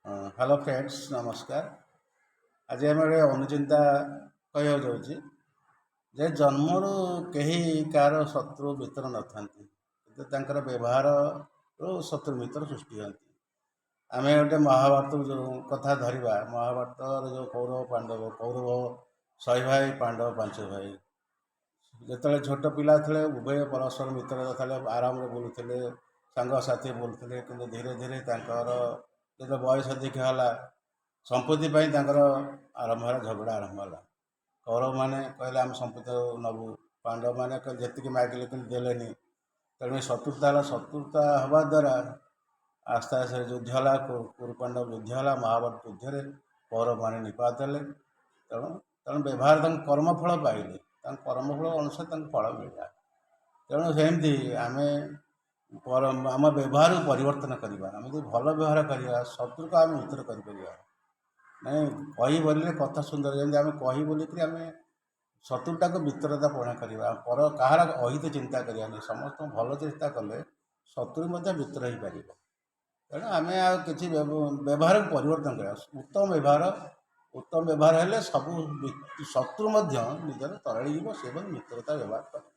Hello friends, ନମସ୍କାର। ଆଜି ଆମେ ଗୋଟେ ଅନୁଚିନ୍ତା କହିବାକୁ ଯାଉଛି ଯେ ଜନ୍ମରୁ କେହି କାହାର ଶତ୍ରୁ ମିତ୍ର ନଥାନ୍ତି, କିନ୍ତୁ ତାଙ୍କର ବ୍ୟବହାରରୁ ଶତ୍ରୁ ମିତ୍ର ସୃଷ୍ଟି ହୁଅନ୍ତି। ଆମେ ଗୋଟେ ମହାଭାରତ ଯେଉଁ କଥା ଧରିବା, ମହାଭାରତର ଯେଉଁ କୌରବ ପାଣ୍ଡବ, କୌରବ 100 ଭାଇ, ପାଣ୍ଡବ 5 ଭାଇ। ଯେତେବେଳେ ଛୋଟ ପିଲା ଥିଲେ, ଉଭୟ ପରସ୍ପର ମିତ୍ର ଥିଲେ, ଆରାମରେ ବୁଲୁଥିଲେ, ସାଙ୍ଗସାଥି ବୁଲୁଥିଲେ। କିନ୍ତୁ ଧୀରେ ଧୀରେ ତାଙ୍କର ଯେତେବେଳେ ବୟସ ଅଧିକ ହେଲା, ସମ୍ପତ୍ତି ପାଇଁ ତାଙ୍କର ଆରମ୍ଭ ହେଲା, ଝଗଡ଼ା ଆରମ୍ଭ ହେଲା। କୌରବମାନେ କହିଲେ, ଆମେ ସମ୍ପତ୍ତି ନେବୁ। ପାଣ୍ଡବମାନେ କହିଲେ, ଯେତିକି ମାଗିଲେ କିନ୍ତୁ ଦେଲେନି। ତେଣୁ ଶତ୍ରୁତା ହେଲା। ଶତ୍ରୁତା ହେବା ଦ୍ୱାରା ଆସ୍ତେ ଆସ୍ତେ ଯୁଦ୍ଧ ହେଲା, କୁରୁ ପାଣ୍ଡବ ଯୁଦ୍ଧ ହେଲା। ମହାଭାରତ ଯୁଦ୍ଧରେ କୌରବମାନେ ନିପାତ ହେଲେ। ତେଣୁ ବ୍ୟବହାର, ତାଙ୍କ କର୍ମଫଳ ପାଇଲେ। ତାଙ୍କ କର୍ମଫଳ ଅନୁସାରେ ତାଙ୍କୁ ଫଳ ମିଳିଲା। ତେଣୁ ସେମିତି ଆମେ ଆମ ବ୍ୟବହାରକୁ ପରିବର୍ତ୍ତନ କରିବା। ଆମେ ଯଦି ଭଲ ବ୍ୟବହାର କରିବା, ଶତ୍ରୁକୁ ଆମେ ମିତ୍ର କରିପାରିବା। ନାଇଁ, କହି ବୋଲିଲେ କଥା ସୁନ୍ଦର। ଯେମିତି ଆମେ କହି ବୋଲିକିରି ଆମେ ଶତ୍ରୁଟାକୁ ମିତ୍ରତା ପଣ କରିବା। ପର କାହାର ଅହିତ ଚିନ୍ତା କରିବାନି, ସମସ୍ତଙ୍କୁ ଭଲ ଚେଷ୍ଟା କଲେ ଶତ୍ରୁ ମଧ୍ୟ ମିତ୍ର ହେଇପାରିବ। ତେଣୁ ଆମେ ଆଉ କିଛି ବ୍ୟବହାରକୁ ପରିବର୍ତ୍ତନ କରିବା। ଉତ୍ତମ ବ୍ୟବହାର ହେଲେ ସବୁ ଶତ୍ରୁ ମଧ୍ୟ ନିଜର ତରଳିଯିବ, ସେ ମଧ୍ୟ ମିତ୍ରତା ବ୍ୟବହାର କରିବ।